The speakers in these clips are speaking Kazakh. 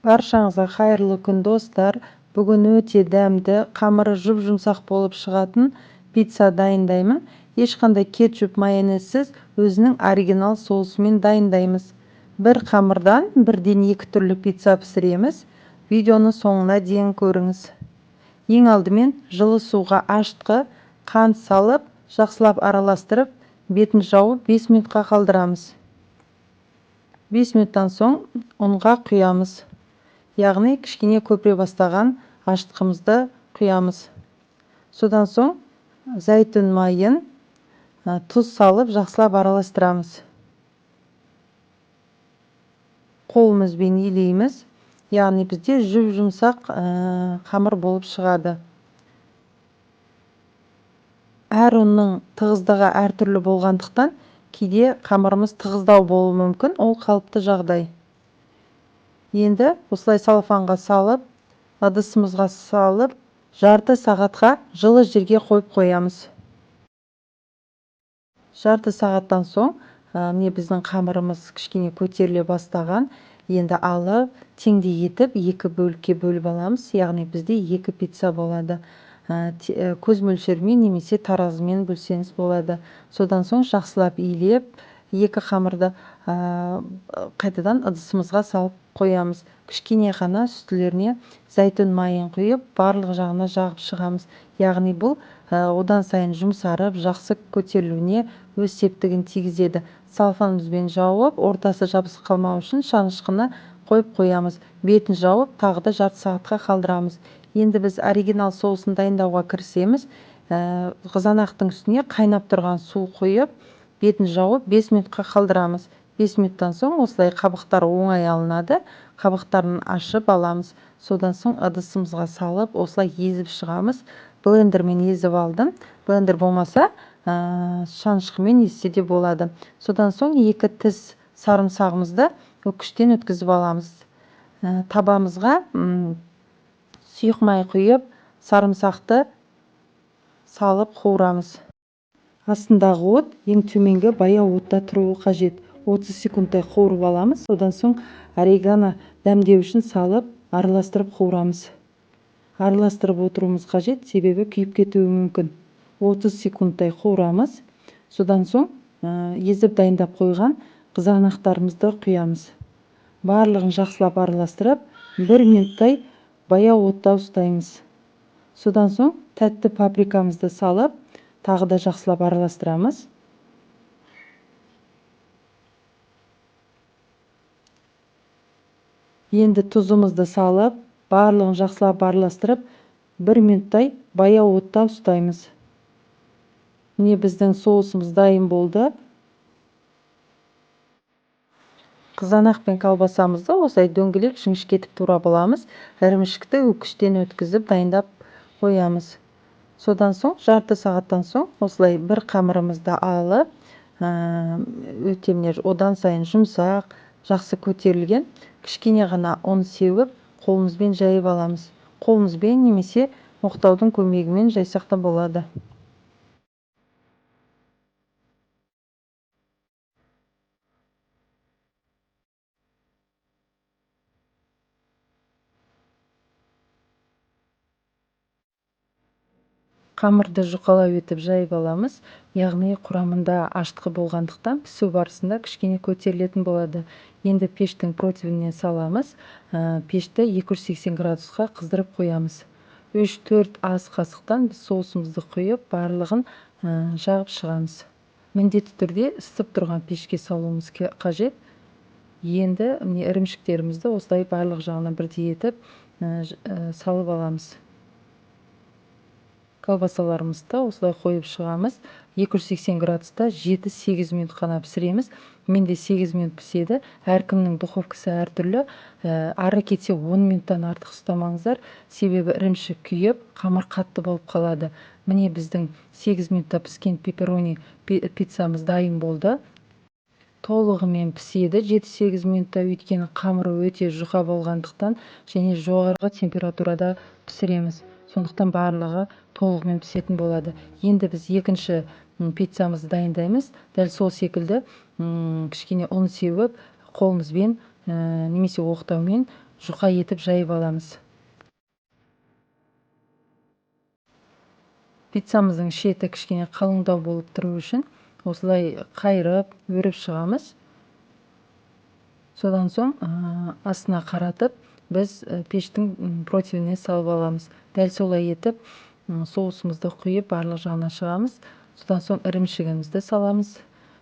Баршаңызға қайырлы күн, достар! Бүгін өте дәмді, қамыры жұп-жұмсақ болып шығатын пицца дайындаймын. Ешқандай кетчуп, майонезсіз, өзінің оригинал соусымен дайындаймыз. Бір қамырдан бірден екі түрлі пицца пісіреміз. Видеоны соңына дейін көріңіз. Ең алдымен жылы суға ашытқы, қант салып, жақсылап араластырып, бетін жауып 5 минутқа қалдырамыз. 5 минуттан соң ұнға құямыз. Яғни кішкене көпіре бастаған ашытқымызды құямыз. Содан соң зәйтүн майын, тұз салып жақсылап араластырамыз. Қолымызбен илейміз. Яғни бізде жұп-жұмсақ қамыр болып шығады. Әр ұнның тығыздығы әртүрлі болғандықтан кейде қамырымыз тығыздау болуы мүмкін, ол қалыпты жағдай. Енді осылай салафанға салып, ыдысымызға салып, жарты сағатқа жылы жерге қойып қоямыз. Жарты сағаттан соң, міне біздің қамырымыз кішкене көтеріле бастаған. Енді алып, теңдей етіп, екі бөлікке бөліп аламыз. Яғни бізде екі пицца болады. Көз мөлшерімен немесе таразымен бөлсеңіз болады. Содан соң жақсылап илеп, екі қамырды қайтадан ыдысымызға салып қоямыз. Кішкене ғана үстілеріне зәйтүн майын құйып, барлық жағына жағып шығамыз. Яғни бұл одан сайын жұмсарып, жақсы көтерілуіне өз септігін тигізеді. Салфанымызбен жауып, ортасы жабысып қалмау үшін шанышқыны қойып қоямыз. Бетін жауып, тағы да жарты сағатқа қалдырамыз. Енді біз оригинал соусын дайындауға кірісеміз. Қызанақтың үстіне қайнап тұрған су құйып, бетін жауып 5 минутқа қалдырамыз. 5 минуттан соң осылай қабықтары оңай алынады. Қабықтарын ашып аламыз. Содан соң ыдысымызға салып, осылай езіп шығамыз. Блендермен езіп алдым. Блендер болмаса, шанышқымен езсе де болады. Содан соң екі тіс сарымсағымызды өккіштен өткізіп аламыз. Табамызға сұйық май құйып, сарымсақты салып қуырамыз. Астындағы от ең төменгі баяу отта тұруы қажет. 30 секундтай қуырып аламыз. Содан соң орегано дәмдеу үшін салып, араластырып қуырамыз. Араластырып отыруымыз қажет, себебі күйіп кетуі мүмкін. 30 секундтай қуырамыз. Содан соң езіп дайындап қойған қызанақтарымызды құямыз. Барлығын жақсылап араластырып, 1 минуттай баяу отта ұстаймыз. Содан соң тәтті паприкамызды салып, тағы да жақсылап араластырамыз. Енді тұзымызды салып, барлығын жақсылап араластырып, 1 минуттай баяу отта ұстаймыз. Міне біздің соусымыз дайын болды. Қызанақ пен колбасамызды осылай дөңгелек жіңішкетіп турап аламыз. Ірімшікті өккіштен өткізіп дайындап қоямыз. Содан соң жарты сағаттан соң осылай бір қамырымызды алып, өте міне одан сайын жұмсақ, жақсы көтерілген, кішкене ғана ұн сеуіп, қолымызбен жайып аламыз. Қолымызбен немесе оқтаудың көмегімен жайсақ та болады. Қамырды жұқалау етіп жайып аламыз. Яғни құрамында ашытқы болғандықтан пісу барысында кішкене көтерілетін болады. Енді пештің противніне саламыз. Пешті 280 градусқа қыздырып қоямыз. 3-4 ас қасықтан біз соусымызды құйып, барлығын жағып шығамыз. Міндетті түрде ысып тұрған пешке салуымыз қажет. Енді міне ірімшіктерімізді осылай барлық жағына бірдей етіп, салып аламыз. Колбасаларымызды осылай қойып шығамыз. 280 градуста 7-8 минут қана пісіреміз. Менде 8 минут піседі. Әркімнің духовкасы әртүрлі. Ары кетсе 10 минуттан артық ұстамаңыздар. Себебі ірімшік күйіп, қамыр қатты болып қалады. Міне біздің 8 минутта піскен пепперони пиццамыз дайын болды. Толығымен піседі 7-8 минутта, өйткені қамыры өте жұқа болғандықтан және жоғарғы температурада пісіреміз. Сондықтан барлығы толығымен пісетін болады. Енді біз екінші пиццамызды дайындаймыз. Дәл сол секілді, кішкене ұн сеуіп, қолымызбен немесе оқтаумен Жұқа етіп жайып аламыз. Пиццамыздың шеті кішкене қалыңдау болып тұру үшін осылай қайырып, өріп шығамыз. Содан соң астына қаратып, біз пештің противніне салып аламыз. Дәл солай етіп, соусымызды құйып, барлық жағына шығамыз. Содан соң ірімшігімізді саламыз.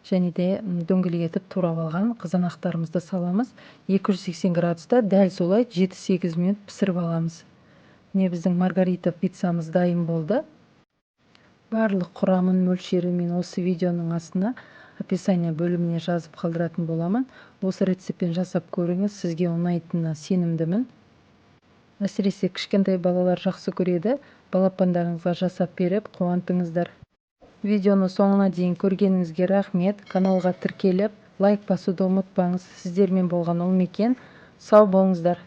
Және де дөңгелек етіп турап алған қызанақтарымызды саламыз. 280 градуста дәл солай 7-8 минут пісіріп аламыз. Міне, біздің маргарита пиццамыз дайын болды. Барлық құрамын, мөлшерін мен осы видеоның астына, описание бөліміне жазып қалдыратын боламын. Осы рецептпен жасап көріңіз, сізге ұнайтынына сенімдімін. Әсіресе кішкентай балалар жақсы көреді. Балапандарыңызға жасап беріп, қуантыңыздар. Видеоны соңына дейін көргеніңізге рахмет. Каналға тіркеліп, лайк басуды ұмытпаңыз. Сіздермен болған Ұлмекен. Сау болыңыздар.